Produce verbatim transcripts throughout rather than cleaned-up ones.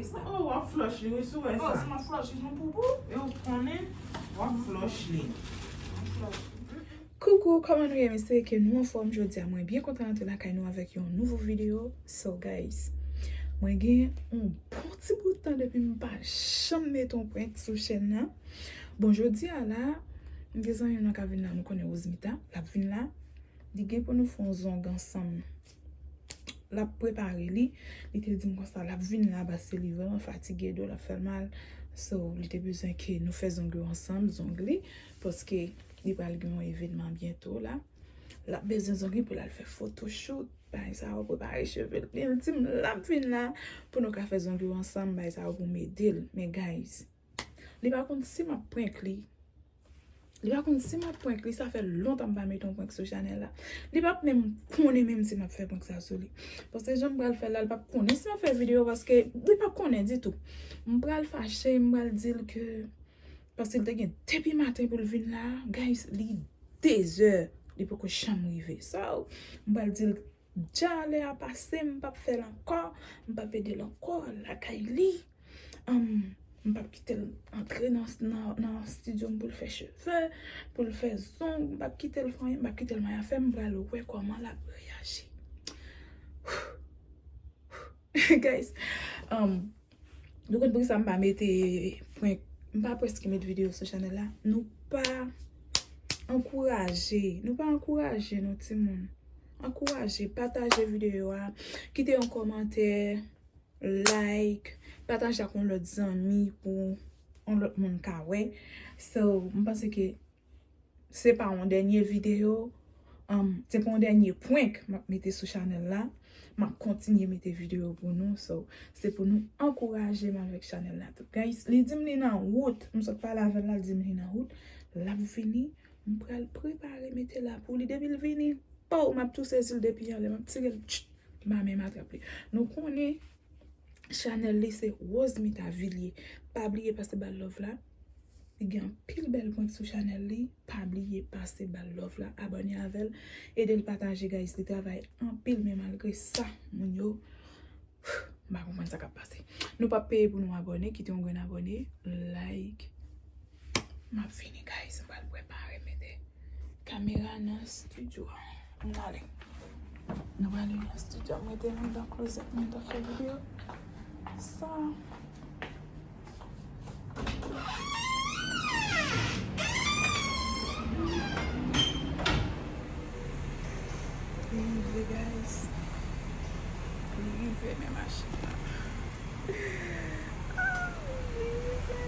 Oh, w ap flòch li, wi, si w wè sa. Oh, si m ap flòch li, se yon poupou? E w konnen, w ap flòch li. Koukou, kòman nou ye, mesye? Ke nou anfòm jodi a. Mwen byen kontan rantre lakay nou avèk yon nouvo videyo. So, guys, mwen gen yon bon ti bout tan depi m pa janm mete yon prank sou chèn nan. Bon, jodi a la, m gen zanmi m nan k ap vin la, nou konnen Rosemita, l ap vin la. Li gen pou nou fè yon zong ansanm. L ap prepare li. Li te di m konsa, l ap vin la, paske li vrèman fatige, do l ap fè l mal. So, li te bezwen ke nou fè zong yo ansanm, zong li, paske li pral gen yon evènman byento la. L ap bezwen zong li pou l al fè photoshoot. Bagay sa yo, prepare cheve l. Li di m l ap vin la pou nou ka fè zong yo ansanm, bagay sa yo pou m ede l. Men, guys, li pa konn si m ap prank li. Li pa konn si m ap prank li, sa fè lontan m pa mete yon prank sou chanèl la. Li p ap menm konnen menm si m ap fè prank sa sou li. Paske jan m pral fè l la, li p ap konnen si m ap fè videyo, paske li p ap konnen ditou. M pral fache, m pral di l ke, paske l te gen depi maten pou l vin la, guys, li dezè, li poko janm rive. So, m pral di l, deja lè a pase, m p ap fè l ankò, m p ap ede l ankò lakay li. Anm, m p ap kite l antre nan, nan, nan estidyo m pou l fè cheve, pou l fè zong, m p ap kite l fè anyen, m p ap kite l manyen afè m, m pral wè kòman l ap reyaji. Guys, anm, nou konn poukisa m pa mete prank, m pa prèske met videyo sou chanèl la. Nou pa ankouraje, nou pa ankouraje non timoun. Ankouraje, pataje videyo a, kite yon kòmantè, like, pataje ak yon lòt zanmi pou yon lòt moun ka wè. So, m panse ke se pa yon dènye videyo, um, se pa yon dènye prank m ap mete sou chanèl la. M ap kontinye mete videyo pou nou. So, se pou nou ankouraje m avèk chanèl la tou. Guys, li di m li nan wout. M sot pale avè l la, li di m li nan wout. L ap vini. M pral prepare mete la pou li. Depi l vini, pow, m ap tou sezi l depi anlè. M ap tire l, tchit, m pa menm atrap li. Nou konnen chanèl li se Rosemita Villiers. Pa bliye pase ba l love la. Li gen anpil bèl prank sou chanèl li. Pa bliye pase ba l love la. Abòne avè l. Ede l pataje, guys. Li travay anpil, men malgre sa, moun yo, m pa konprann sa k ap pase. Nou p ap peye pou nou abòne. Kite yon grenn abòne, like. M ap vini, guys. M pral prepare mete kamera nan estidyo a. Ann ale. Nou prale nan estidyo, m rete anndan klozèt mwen, m t ap fè videyo sa. Li rive, guys. Li rive, men machin la. Ah, li rive.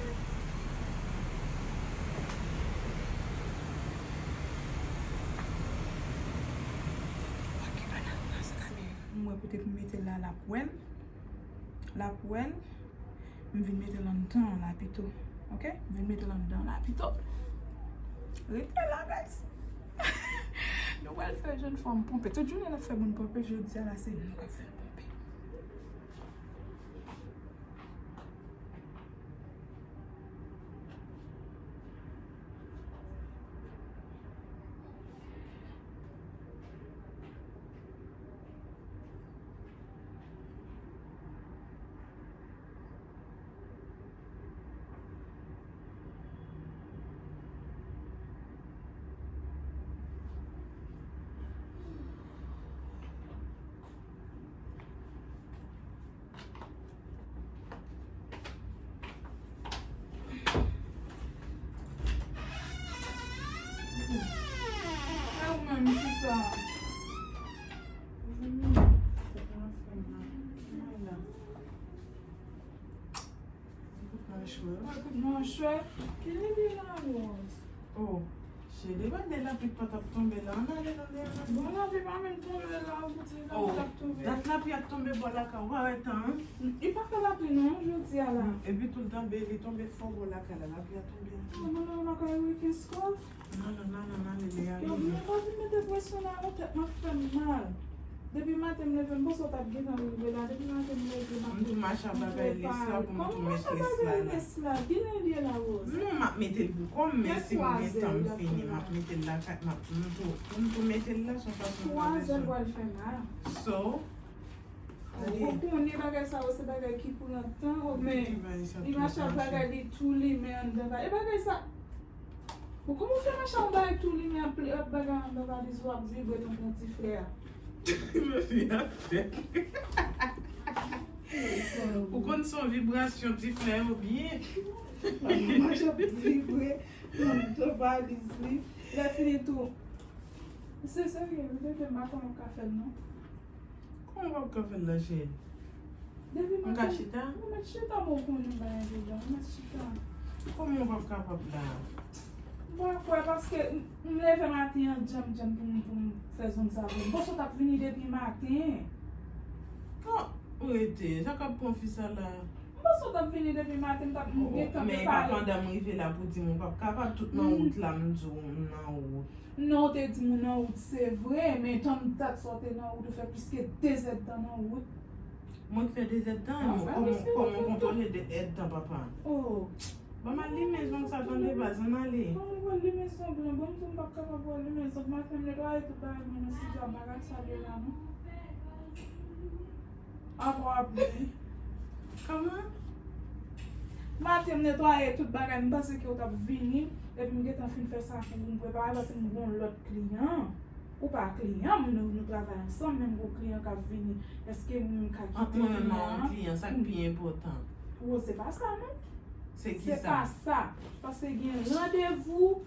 M wè kote pou m mete l la, l ap wè l. L ap wè l. M vin mete l anndan la pito. Oke? M vin mete l anndan la pito. Rete la, guys. Nou pral fè jèn fanm ponpe. Tout jounen n ap fè moun ponpe, jodi a la, se nou k ap fè l ponpe. E ou menm, ki sa? Ou vini? Ou pran frè m nan. Mwen la. Ou pran chwè. Ou pran chwè. Ki lili la, Rose? Oh. Cheri, pa de lapli pa t ap tonbe la. Ann ale, ann ale, ann ale. Bon, lapli pa menm tonbe la, ou di lapli ap tonbe. Dat lapli ap tonbe bò lakay ou, pa wè tan an? Li pa fè lapli non, jodi a la. Epi tou l tonbe, li tonbe fò bò lakay la, lapli a tonbe. Oh, non, non, lakay Ricky Scott. Non, non, non, non, non, li, li a rive. Yo, men pa vin mete presyon nan tèt mwen, fè m mal. Depi maten m leve, m panse w t ap gentan rive la. Depi maten m leve, m ap prepare. M tou mache ak bagay lès la pou m tou met lès la. Kòman mache ak bagay lès la? Kilè l ye la, Rose? Non, m ap mete l pou kò m, men si m gen tan m fini, m ap mete l lakay, m ap, m tou, pou m tou mete l la, se yon fason m pral bezwen. Twa zè l pral fè mal. So, Ou konnen bagay sa yo se bagay ki pran tan, oh, men li mache ap bagay li tou limen anndan bagay. E bagay sa, bon, kòman w fè mache ap bagay tou limen ap ap bagay anndan valiz ou ap vibre tankou yon ti flè a? Ou konn son vibrasyon ti flè yo byen. Mache ap vibre anndan valiz li. Lè fini tou. Se serye, m te fè m pa konnen w ka fè l non. Kòman w p ap ka fè l la, cheri? Depi M ka chita? Ou mèt chita, bon, konnen bagay deja, ou mèt chita. Kòman w p ap kapab la? M pa kwè, paske m leve maten an djanm djanm pou m pou m fè zong sa vre. M panse w t ap vini depi maten. Non, rete, sa k ap pran fi sa la? M panse w t ap vini depi maten, m t ap m gentan prepare. Men e pa pandan m rive la pou di m ou p ap kapab, tout nan wout la, m di w m nan wout. Non, ou te di m ou nan wout, se vre, men jan dat sa w te nan wout, ou fè plis ke de zèdtan nan wout. Mwen k fè de zèdtan, kòman w kontwole de zèdtan, papa? Oh. Ban m al limen zong sa tande baz, ann ale. Ban m wè limen zong lan, ban m di m p ap kapab wè limen zong, maten m netwaye tout bagay mwen nan sijab bagay sa de la non. Ankò ap vini. Kòman? Maten m netwaye tout bagay, m panse ke w t ap vini, epi m gentan fin fè sa pou ou, m prepare paske m gon lòt kliyan. Ou pa kliyan m, nou, nou travay ansanm, men m gon kliyan k ap vini. Èske m ka kite kliyan an? Ant mwen menm ak yon kliyan, sa k pi enpòtan? Wo, se pa sa non. Se ki Se pa sa. Paske gen randevou,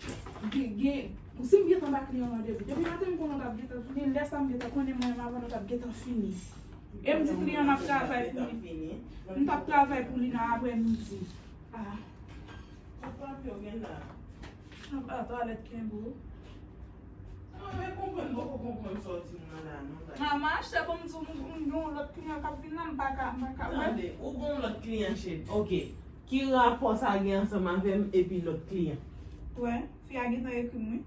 gen, gen, si m gentan ba kliyan randevou, depi maten m konnen w t ap gentan vini, lè sa m gentan konnen mwen menm avè w t ap gentan fini. E m di kliyan m ap travay pou li. M t ap travay pou li nan aprèmidi. Ah. Kot papye w gen la? Ap atwalèt kenbe w. Mwen konprann, poko konprann sa w di m nan la non. Nan mache, bon, m di w, m gen yon lòt kliyan k ap vin la, m pa ka, m pa ka wè. Tande, ou gen yon lòt kliyan, cheri. Ok. Ki rapò sa gen ansanm avè m epi lòt kliyan? Wè, fi a gentan ekri m, wi.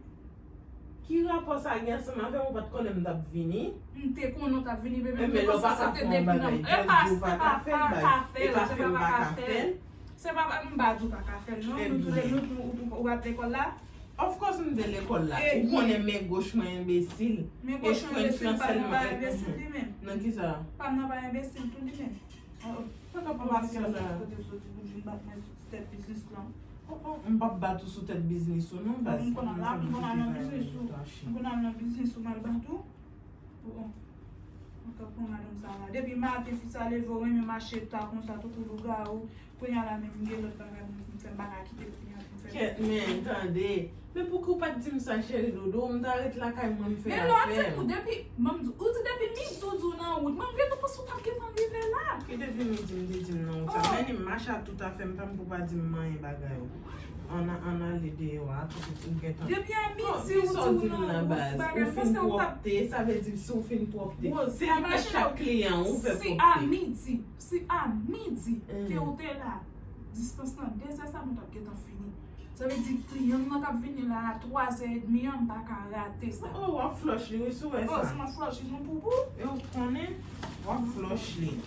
Ki rapò sa gen ansanm avè m? Ou pa t konnen m t ap vini? M te konnen w t ap vini, bebe. Men lè w pa ka fè yon bagay, just di w pa ka fè l, baz. E pa fè m pa ka fè l. Se pa, m pa di w pa ka fè l, non. Nou tou lè, nou, ou, ou, ou pa t lekòl la? Of course m te lekòl la. Ou konnen men goch mwen enbesil. Men goch mwen enbesil, pa m nan pa enbesil li menm. Nan ki sa? Pa m nan pa enbesil tou li menm. Sa k ap pase la? Kote w soti pou di m bat mwen sou tèt biznis lan. Oh, oh, m p ap bat ou sou tèt biznis ou non, baz. M konn al la, m konn al nan biznis ou. M konn al nan biznis ou, m al bat ou. Oh, oh. Mwen ka pran madanm sa la. Depi maten fi sa leve, ou renmen mache ta konsa, tankou lougawou. Kounye a la menm, m gen lòt bagay pou m fè, m pa ka kite kounye a pou m fè. Kèt, men, tande. Men pouki w pa t di m sa, cheri doudou? M ta ret lakay mwen, m fè afè m. Men lè w ap di m, depi, ban m di, ou di depi midi w di w nan wout. Mwen, m gentan panse w t ap gentan rive la. Ki depi midi m te di m nan wout sa? Men li mache ak tout afè m, tanpri w pa di m manyen bagay ou. Ann, ann ale deyò a, tout ou gentan. Depi a midi ou di w nan wout, bagay, m panse w t ap. Ou fin pwòpte, sa vle di si w fin pwòpte. Se apre chak kliyan ou fè pwòpte. Si a midi, si a midi ke ou te la, distans lan, de zè sa nou t ap gentan fini. Sa vle di kliyan m nan k ap vini la a twa zè edmi an, m pa ka rate sa. Oh, w ap flòch li, wi, si w wè sa. Oh, si m ap flòch li, nou poupou. E ou konnen, w ap flòch li. M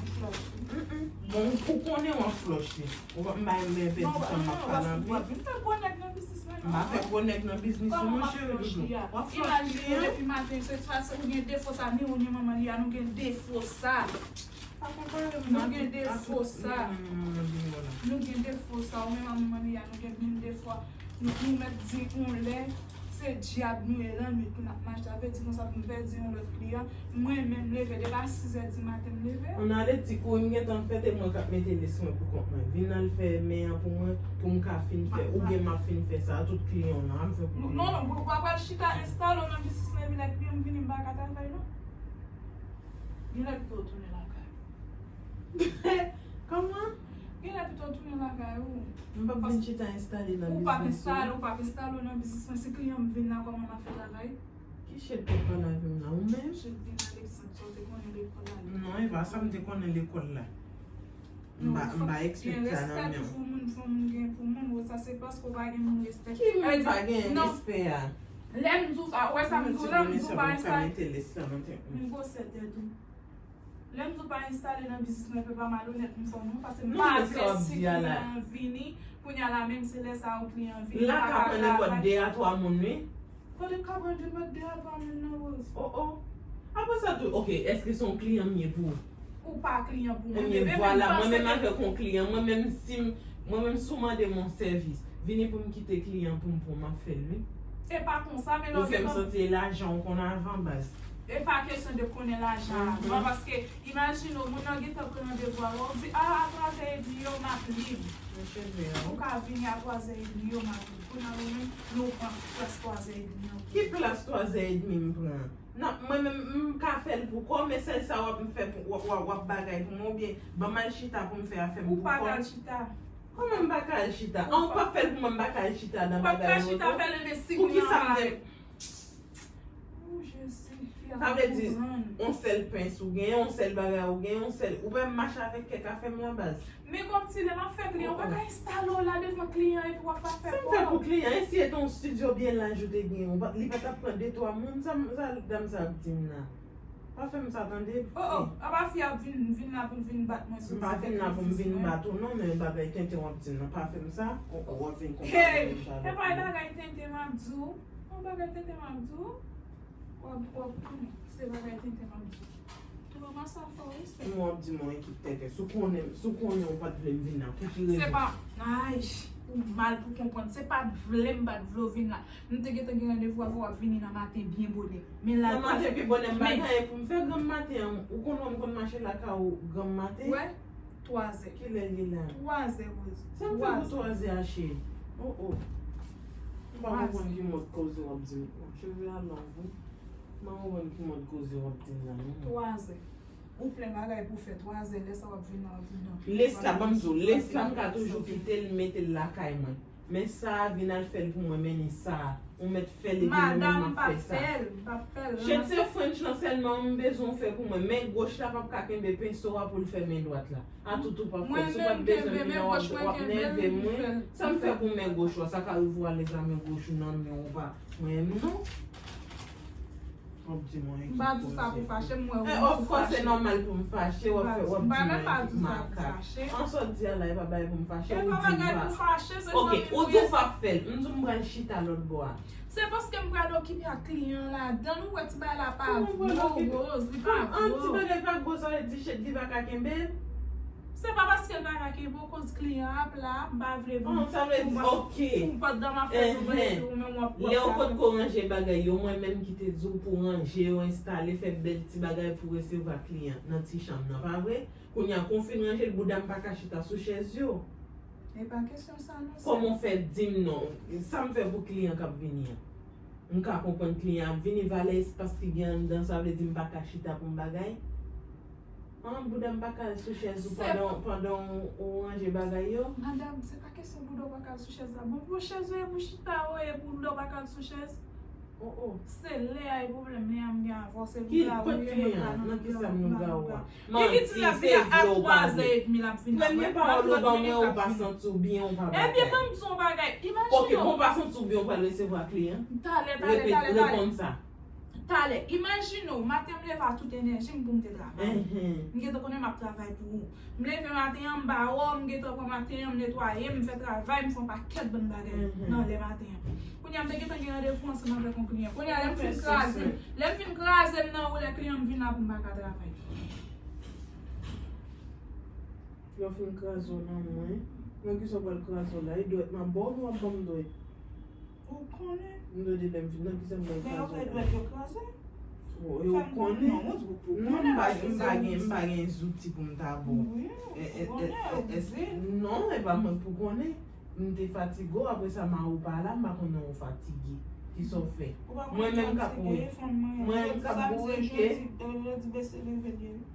ap flòch li. Mm, mm. Bon, ou konnen w ap flòch li. Ou pa, m pa renmen pèdi tan m ap pale anpil. M pa gwo nèg nan biznis mwen non. M pa fè gwo nèg nan biznis ou non, cheri doudou. W ap flòch li, an. Depi maten, se sa, se ou gen defo sa, ni ou ni manman li a, nou gen defo sa. Nou gen defo sa. Nou gen defo sa. Ou menm ak manman li a, nou gen menm defo. Nou, nou mèt di yon lè, se dyab nou ye lannwit pou n ap mache. Sa vle di konsa pou n pèdi yon lòt kliyan. Mwen menm leve depi a sizè di maten m leve. Ann ale ti kouri, m gentan fèt e mwen k ap mete lès mwen pou kont mwen. Vin al fè men an pou mwen, pou m ka fin fè. Oubyen m ap fin fè sa, tout kliyan w nan, m fè pou kliyan. Non, non, ou pa pral chita enstale w nan biznis lan epi lè kliyan m vini m pa ka travay non. Genlè pito w tounen lakay ou. Kòman? Genlè pito w tounen lakay ou. M p ap vin chita enstale nan biznis ou. Ou p ap enstale, ou p ap enstale w nan biznis mwen. Si kliyan m vin la, kòman m ap fè travay? Ki shit k ap pale avè m la? Ou menm? Shit vin Alexandre, sa w te konnen lekòl la. Non, e pa sa m te konnen lekòl la. M pa, m pa ekspèt sa nan men w. Gen respè tou pou moun, fò moun gen pou moun. Ou sa se paske w pa gen moun respè. Ki moun pa gen respè a? Lè m di w sa, ou wè sa m di w la, m di w pa enstale. Mete lès la nan tèt mwen. Men gwosè tèt ou. Lè m di w pa enstale nan biznis mwen, epi pa malonèt m fè w non, paske m pa vle si kliyan an vini, kounye a la menm se lè sa a ou kliyan an vini, m pa ka travay. La ka pran nenpòt de a twa moun wi. Kote m ka pran nenpòt de a twa moun nan Rose? Oh oh. Apre sa tou, ok, èske se yon kliyan m ye pou ou? Ou pa kliyan pou mwen, bebe, vwala, mwen menm avèk yon kliyan, mwen menm si m, mwen menm si w mande m yon sèvis, vini pou m kite kliyan pou m pran, m ap fè l, wi. E pa konsa, men lè w fè m santi e lajan w konn avan, baz. E pa kesyon de konnen lajan avan, paske imajine w, moun nan gentan pran randevou avè w, di, a, a twazè edmi yo, m ap lib. Ou ka vini a twazè edmi yo, m ap lib. Kounye a nou menm, nou pran plas twazè edmi an. Ki plas twazè edmi m pran? Nan, mwen menm, m ka fè l pou kò w, men sèl sa w ap fè pou, w ap, w ap, w ap bagay pou mwen, oubyen ban m al chita pou m fè afè m pou kò m. Ou pa ka al chita. Kòman m pa ka al chita? An, ou p ap fè l pou mwen, m pa ka al chita nan bagay yo tou. Ou p ap ka chita fè l, men si m nan pale. Poukisa m gen. Sa vle di, yon sèl pens ou genyen, yon sèl bagay ou genyen, yon sèl, ou pa mache avèk kèk afè m la, baz. Men kòmsi lè m ap fè kliyan, ou pa ka enstale w la devan kliyan epi w ap fè kò. Sa m fè pou kliyan? E si se te yon estidyo byen laj ou te genyen, ou pa, li pa t ap pran de twa moun? Sa, sa dam sa ap di m la? Pa fè m sa tande. Oh, oh, apa fi a vin, vin la pou l vin bat mwen sou ti tèt. M pa vin la pou m vin bat ou non, men bagay tenten w ap di m nan. Pa fè m sa, w ap vin konpare m deja. Hey, e pa bagay tenten m ap di w. Yon bagay tenten m ap di w. W ap, w ap konnen se bagay tenten m ap di w. Tou mama sa fò wi sè. Mwen w ap di mwen ekip tenten. Si w konnen, si w konnen w pa t vle m vin la, pou ki rezon? Se pa, ay, ou mal pou konprann. Se pa t vle m pa t vle w vin la. M te gentan gen randevou avè w, w ap vini nan maten byen bonè. Men la, nan maten pi bonè m pa gen anyen pou m fè granm maten an. Ou konn wè m konn mache lakay ou granm maten? Wè, twazè. Kilè l ye la? Twazè, Rose. Sa m fè pou twazè a, cheri? Oh, oh. M pa konprann ki mòd koze w ap di m. Cheve a long wi. M pa konprann ki mòd koze w ap di m la non. Twazè. Ou plen bagay pou fè, twazè, lè sa w ap vin nan, w ap vin nan. Lès la, ban m di w, lès la m ka toujou kite l, mete l lakay mwen. Men sa a, vin al fè l pou mwen, mennen sa a. Ou mèt fè l epi mwen menm m ap fè sa. Madanm, m p ap fè l, m p ap fè l. Jet se French lan sèlman m bezwen w fè pou mwen. Men goch la p ap ka kenbe penso a pou l fè men dwat la. Atout ou p ap fè l. Si w pa t bezwen l vin la, w ap nève m wi. Sa m fè pou men goch ou a? Sa ka rive w alèz a men goch ou nan men w pa. Mwen menm non. W ap di mwen ekip koze. M pa di sa pou fache m, mwen wè ou fache. Of course, se nòmal pou m fache, w ap fè, w ap di mwen ekip makak. An sa w di a la, e pa bagay pou m fache, ou di m pa. Ok, ou di w p ap fè l, m di w m pral chita lòt bò a. Se paske m pral okipe ak kliyan an ladan l, ou wè ti bagay la pa gwo, Rose, li pa gwo. An ti bagay pa gwo, sa vle di chèk li pa ka kenbe l? Se pa paske l pa ka kenbe w koz kliyan ap la, m pa vle vin. Sa vle di, ok. Ou pa t dan m ap fè sou mwen epi ou menm w ap, w ap. Lè w potko ranje bagay yo, mwen menm ki te di w pou ranje yo, enstale, fè bèl ti bagay pou resevwa kliyan nan ti chanm nan, pa vre? Kounye a, kon w fin ranje l, bouda m pa ka chita sou chèz yo. E pa kesyon sa non, sè. Kòman w fè di m non? Sa m fè pou kliyan k ap vini an? M ka konprann kliyan ap vini, valè espas ki gen anndan, sa vle di m pa ka chita pou m bagay? An, bouda m pa ka al sou chèz ou pandan, pandan w, ou ranje bagay yo? Madanm, se pa kesyon bouda w pa ka al sou chèz la. Bon, bon chèz yo ye pou chita, yo ye pou bouda w pa ka al sou chèz? Oh, oh. Se lè a e pwoblèm, lè a m gen avè w, se pou gawou yo, mwen pa nan gawou. Nan ki sa m nan gawou a? Manti, se vle w pa vle. Premye pawòl ou ban mwen, ou pa santi w byen, ou pa bagay. Ebyen, ban m di w yon bagay. Imajine w. Ok, bon, ou pa santi w byen, ou pral resevwa kliyan? Talè, talè, talè, talè. Reponn sa. Talè, imajine w, maten m leve a tout enèji m pou m te travay. M gentan konnen m ap travay pou ou. M leve maten an, m ba wò, m gentan pran maten an, m netwaye, m fè travay, m fè yon pakèt bann bagay nan lè maten an. Kounye a, m te gentan gen randevou ansanm avèk yon kliyan. Kounye a, lè m fin kraze m, lè m fin kraze m nan woulè kliyan, m vin la pou m pa ka travay. Lè w fin kraze w nan mwen, nan kisa w pral kraze w la? E dwèt m ap ba w oubyen w ap ban m dwèt? Ou konnen. M dwe di lè m fin nan ki sa m bay kraze. Men yo kay dwèt yo kraze. Bon, yo konnen. Non, m pa gen, m pa gen, m pa gen zouti pou m ta ba w. Wi, ou konnen, ou di. Non, e pa mwen k pou konnen. M te fatige w, apre sa mari w pa la, m pa konnen ou fatige. Kisa w fè? Mwen menm k ap bourike. Mwen menm k ap bourike.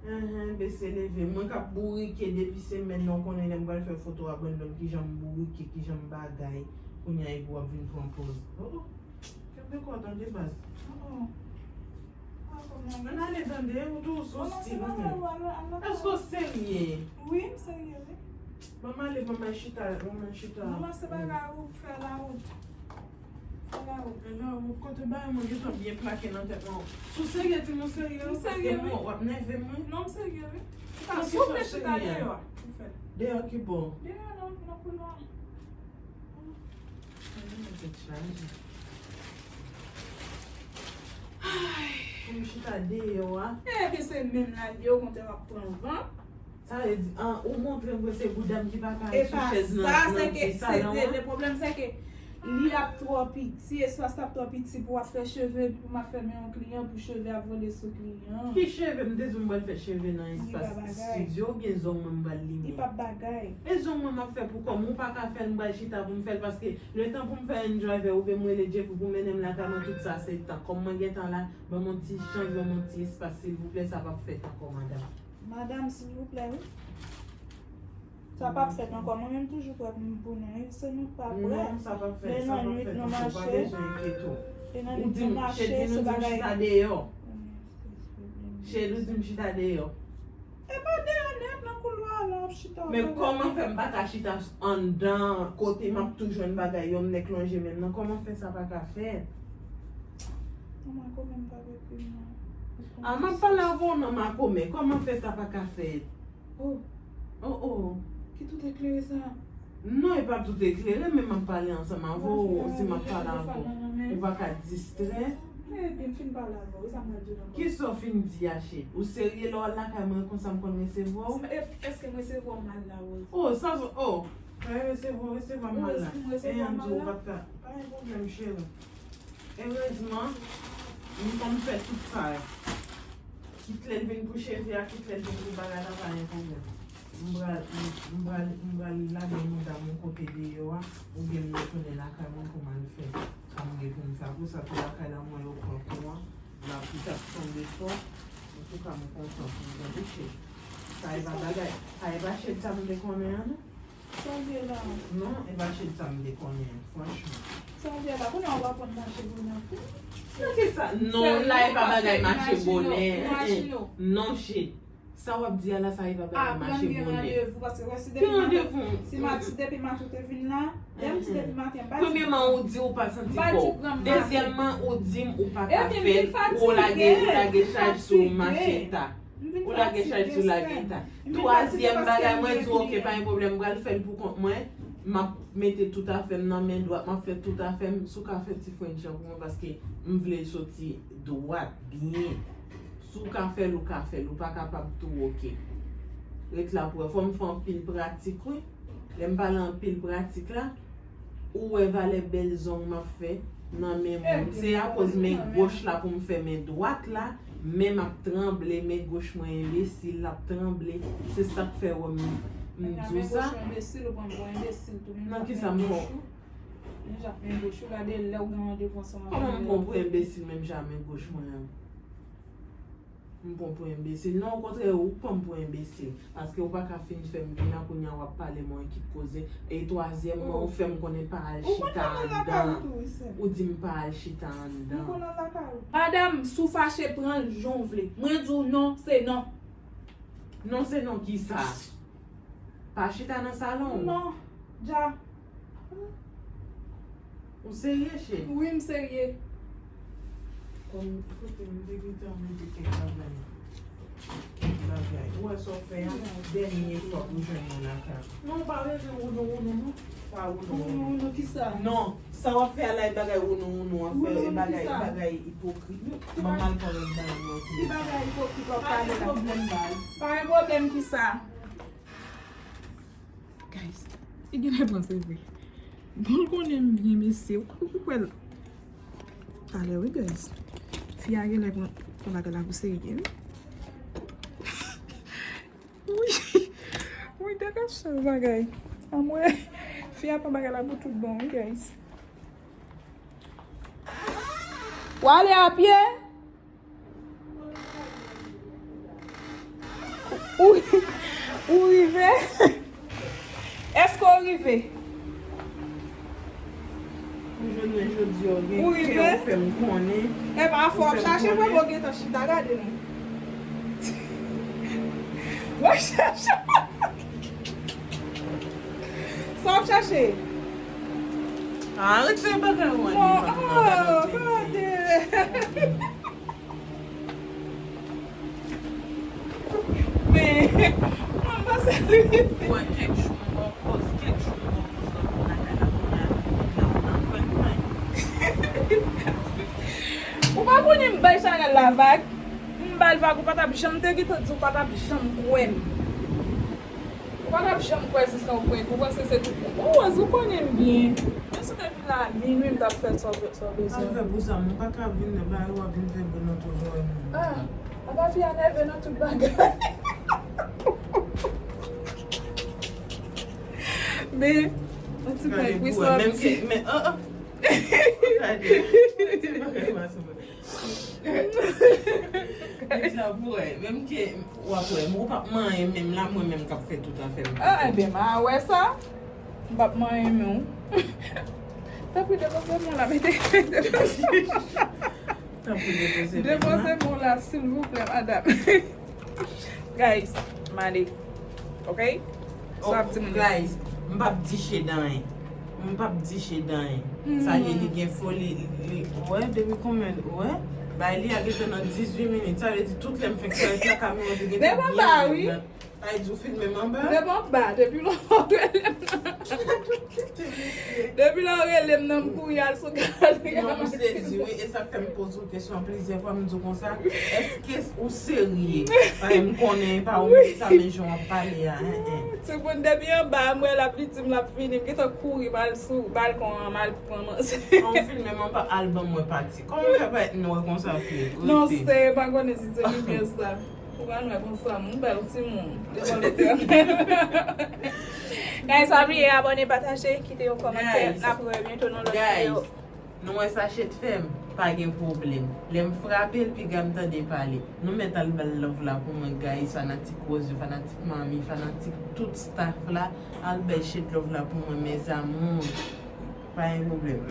Enhen, bese leve. Mwen k ap bourike depi semèn nan, w konnen lè m pral fè foto a Brandon, kijan m bourike, kijan m bagay. Kounye a epi w ap vin pran pòz. Oh, oh. Kenbe kò w tande baz. Oh, oh. Ann ale tande, ou tou sou stil ou menm. Èske w serye? Wi, m serye wi. Ban m ale, ban m al chita, ban m al chita. Mama, se bagay ou fè la wout. Fè la wout. Fè la wout, kote bagay mwen gentan byen plake nan tèt mwen. Si w serye, di m ou serye wi, paske mwen, w ap nève m wi. Non, m serye wi. Ou ka souple chita deyò a. Ou fè. Deyò ki bò? Deyò nan, nan koulwa. Ay. Pou m chita deyò a. Epi se menm la l ye, okontrè w ap pran van. Sa vle di, an, ou montre m ke se bouda m ki pa ka ret sou chèz nan, nan ti salon an? E pa sa, se ke, se, le, le pwoblèm se ke li ap twò piti, espas la ap twò piti pou w ap fè cheve, epi pou m ap fèmen yon kliyan, pou cheve ap vole sou kliyan. Ki cheve? M te di w m pral fè cheve nan espas estidyo, oubyen zong mwen m pral limen? Li p ap bagay. E zong mwen m ap fè pou kò m, ou pa ka fè l, m pral chita pou m fè l, paske letan pou m fè enjoy avè w, oubyen m rele Jeffrey pou mennen m lakay mwen, tout sa se tan. Kòm mwen gentan la, ban m yon ti chans, ban m yon ti espas, silvouplè, sa p ap fèt ankò, madanm. Madanm, silvouplè, wi. Sa p ap fèt ankò. Mwen menm toujou prè pou m, pou nou, wi. Se nou k pa prè. Non, sa p ap fèt, sa p ap fèt ankò, ou pa bezwen enkyete w. E nan lit nou mache, se bagay. Ou di m, Chedly, nou di m chita deyò. Chedly, ou di m chita deyò. E pa deyò nèt, nan koulwa a, la w ap chita. Men kòman fè m pa ka chita anndan, kote m ap tou jwenn bagay yo, m nèk lonje men m nan, kòman fè sa pa ka fèt? Makomè m pa vle prim nan. A, m ap pale avè w non, makomè, kòman fè sa pa ka fèt? Oh. Oh, oh. Ki tout eklere sa? Non, e pa tout eklere, men m ap pale ansanm avè w, si m ap pale avè w, ou pa ka distrè. Epi m fin pale avè w, e sa m pral di w ankò? Kisa w fin di a, Chedly? Ou serye lè w al lakay mwen konsa m konn resevwa w? E, èske m resevwa w mal la, Rose? Oh, sa, oh, mwen resevwa w, resevwa m mal la. Ou resevwa m mal la? E an di w pa t ka, pa gen pwoblèm, cheri. Erezman, m konn fè tout sa. Kit lè l vin pou cheve a, kit lè l vin pou bagay la, pa gen pwoblèm. M pral, m, m pral, m pral lage mouda m yon kote deyò a, oubyen m retounen lakay mwen pou m al fè sa m gen pou m fè. Apre sa, tou lakay la, m wè yo pran kouran, lapli t ap tonbe fò. Antouka, m kontan pou m tande cheri. Sa e pa bagay, sa e pa cheri sa m te konnen an, non. Sa w ye la? Non, e pa cheri sa m te konnen an, franchman. Sa w ye la? Kounye a w aprann mache bonè pou. Nan ki sa? Non, la e pa bagay mache bonè. Non, cheri. Sa w ap di a la, sa e pa bagay mache bonè. Aprann gen randevou, paske wè si depi maten, si mati, depi maten ou te vin la, lè m di depi maten, m pa di. Premyèman, ou di ou pa santi kò w. Dezyèmman, ou di m ou pa ka fè l, ou lage, ou lage chaj sou macheta. Ou lage chaj sou lagita. Twazyèm bagay, mwen di w, oke, pa gen pwoblèm, m pral fè l pou kont mwen. M ap mete tout afè m nan men dwat, m ap fè tout afè m. Si w ka fè ti French an pou mwen, paske m vle l soti dwat, byen. Si w ka fè l, ou ka fè l. Ou pa kapab tou, oke. Ret la pou wè. Fò m fè anpil pratik, wi. Lè m pale anpil pratik la, ou wè valè bèl zong m ap fè nan men moun. Se akoz men goch la pou m fè men dwat la, men m ap tranble, men goch mwen enbesil, l ap tranble. Se sa k fè w wè m, m di w sa. Nan ki sa m pran? Kòman m pran w pou enbesil menm jan men goch mwen an? M pran w pou enbesil? Non, okontrè, ou k pran m pou enbesil. Paske ou pa ka fin fè m vin la, kounye a w ap pale m yon ekip koze. E twazyèmman, ou fè m konnen pa al chita anndan. Ou di m pa al chita anndan. Madanm, si w fache, pran l jan w vle. Mwen di w non, se non. Non, se non kisa? Pa chita nan salon w? Non, dja. Ou serye, cheri? Wi, m serye. Kòm, kote m te gentan mete kèk bagay. Kèk bagay. Ou wè sa w fè a? Dènye fwa pou jwenn mwen lakay ou. Non, ou pa bezwen wounou wounou, non. Pa wounou wounou. Wounou wounou, kisa? Non, sa w ap fè a la, e bagay wounou wounou w ap fè, e bagay, bagay ipokrit. Mwen mal pale bagay yo. Ki bagay ipokrit w ap pale la? Pa gen pwoblèm, baz. Pa gen pwoblèm, kisa? Guys, li genlè panse vre. Bon, l konnen m byen mesye. Ou, ou kwè l. Talè, wi, guys. Fi a genlè pran, pran bagay la pou serye, wi. Wi. Wi, te ka chèz bagay. Anmwey. Fi a pran bagay la pou tout bon, wi, guys. W ale a pye? Ou, ou rive? Èske w rive? Ou jwenn mwen jodi a, w gen kè w fè m konnen. Epa, fò w ap chache mwen, bon, gentan chita, gade nou. W ap chache. Sa w ap chache? Arete bagay ou an. Non, oh, gade. Men, mwen panse li. Mwen kèk jou mwen pran pòz, kèk jou mwen pran pòz nan lakay la, kounye a, la, mwen pran pòz. Ou pa konnen m bay chanèl la Vag, m ba l vag, ou pa t ap janm te gentan di, ou pa t ap janm kwè m. Ou pa t ap janm kwè se sa w kwè, ou panse se tout. Ou wè, ou konnen m byen. Men si w te vin la a minui, m t ap fè sa w be- sa w bezwen. Al fè pou sa, mwen pa ka vin nan bagay w ap vin fè pou nan tout bagay. Ah, apa fi a nève nan tout bagay. Men, an ti pwen, wi, sa ap di. Men, an, an. Gade. Nèg sa pou wè, menm ke w ap wè, men w p ap manyen menm la, mwen menm k ap fè tout afè m. Ah, ebyen, m a wè sa. M p ap manyen men w. Tanpri, depoze men w la, mete. Tanpri, depoze men w la. Depoze men w la, silvouplè, madam. Guys, m ale. Ok? Sa ap di moun yo. Guys, m p ap di Shade anyen. M p ap di Shade anyen. Sa li, li gen foli, li, li, ou wè, depi konbyen, ou wè? Bay li a gentan nan dizuit minit. Sa vle di tout lè m fenk parèt la, kamera te gentan byen red nan. Sa vle di ou filme m anba? Depi anba, depi lè w rele m nan. Depi lè w rele m nan, m kouri al sou galeya. Non, m sezi, wi. E sa k fè m poze w kesyon plizyè fwa, m di w konsa, èske ou serye? Paske m konnen e pa ou menm sa, men jan w ap pale a, en, en. Timoun depi anba a, m wè l ap viktim, l ap vini, m gentan kouri m al sou balkon an, m al pran manzè. An filme m anba, al ban mwen pati. Kòman w fè parèt nwè konsa, fi? Non, se, m pa konnen si se limyè sa. Ou pa nwè konsa, m bèl timoun. Devan Letènèl. Guys, pa bliye abòne, pataje, kite yon kòmantè. N ap revyen tou nan lòt videyo. Nou wè sa Shade fè m, pa gen pwoblèm. Lè m frape l, piga m tande pale. Nou mèt al ba l love la pou mwen, guys, fanatik Rose yo, fanatik Manmi, fanatik tout staff la. Al bay Shade love la pou mwen, mes amours. Pa gen pwoblèm.